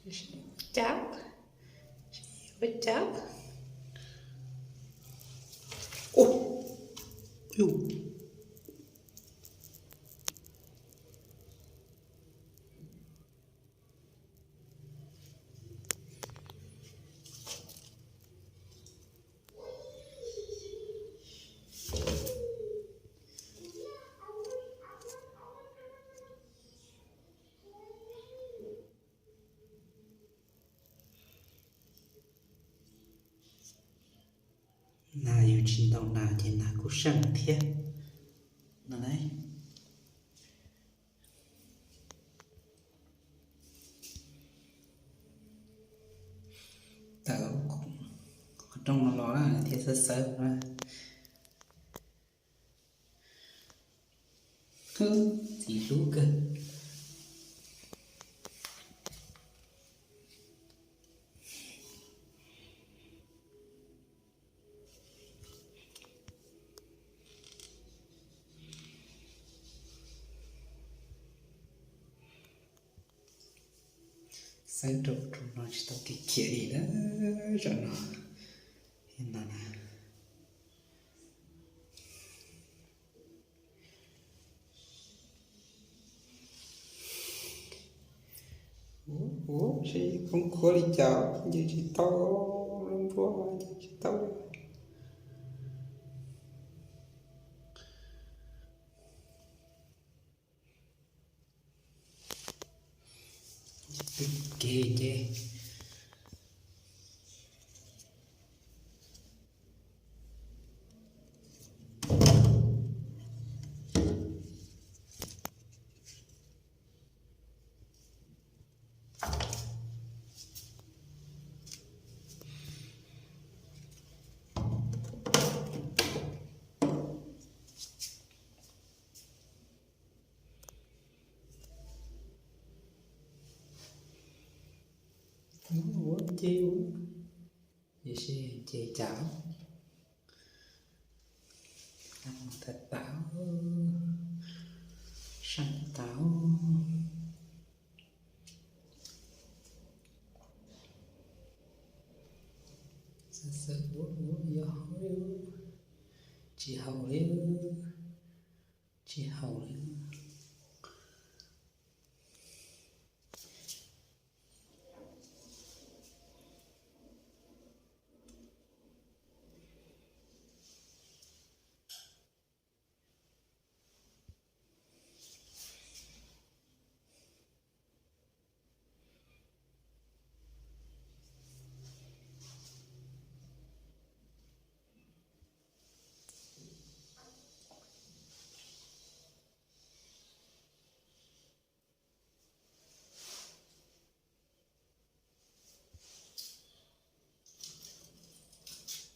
Cas, ua cas, ua, Nas yus tsis ntaus nas ces nas kuj seej thiab no na. Tawm qhov rooj no los na thiaj xawb xawb na. Txiv hlub kawg. Xawb rau rau no tsis tau kev khiav li na, zaum no no na. Ua, ua, seb khoob khuab li cas nce tsis tau, lub nruab nce tsis tau. Kev ces Ua nce, tiam sis nce cas tau tas, seej tas. Xawb xawb ua ua yog haum li, tsis haum li, tsis haum li.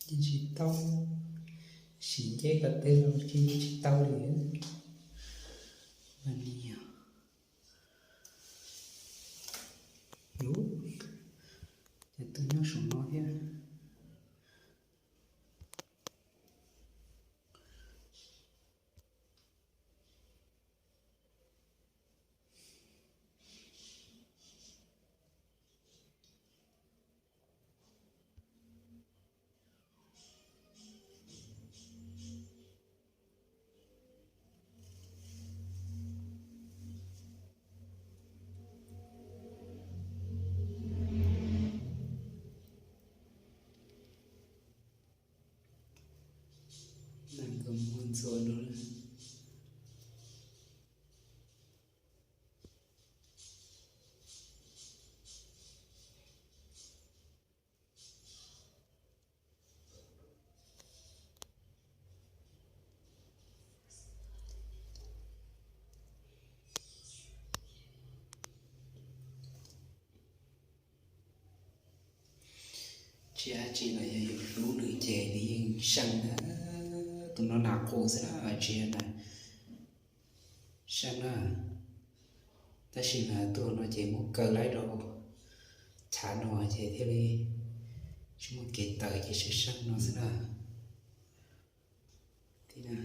Nce tsis tau, sim nce kom twg los nce tsis tau li. Mas niam, ub, ces tus nyob saum no thiab. Nees nkawd muag ntxuav no. Tsis dab tsi los yog yus hlub nws ces nws yeej seej na. Tus no nas qus xwb na, tsis yog nas seej na. Tab sis mas tuaj no ces muab kaw laib rau chav no ces thiaj li tsis muaj kev tawm ces seej seej no xwb na. Thiab na,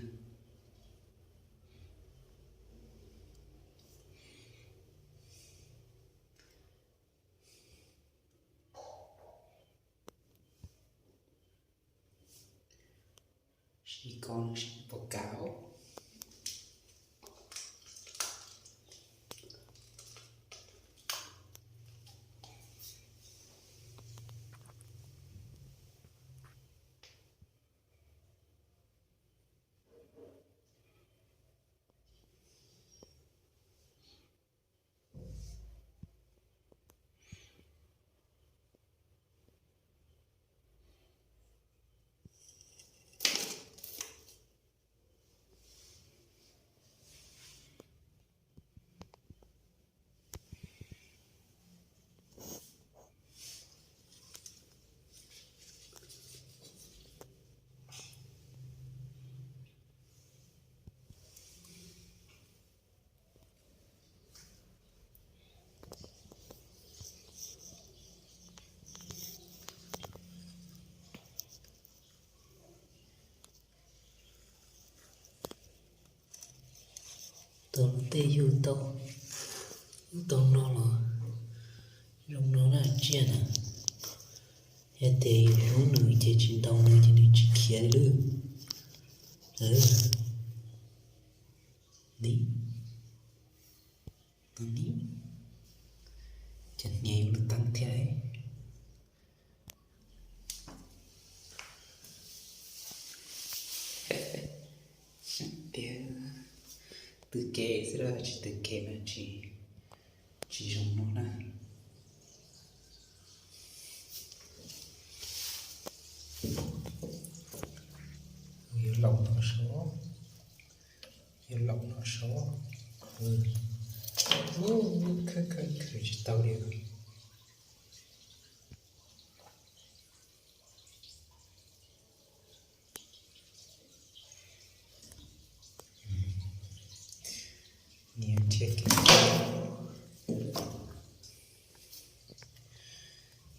Ib kob no seb puas kam. Tau tej yug tau, yug tau no los zoo no na, tsiaj na. Yog tias yus hlub nws ces tsis ntaus nws ces nws tsis khiav li lawm. Ni, ni, cov hniav yuav lub teeb thiab. Tiag, tw kev xwb los tsis tw kev mas tsis, tsis zoo no na. Yuav laus no saud, yuav laus no saud. Khawb khawb khawb tsis tau li. Nws nrhiav kev,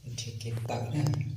nrhiav kev tawm na.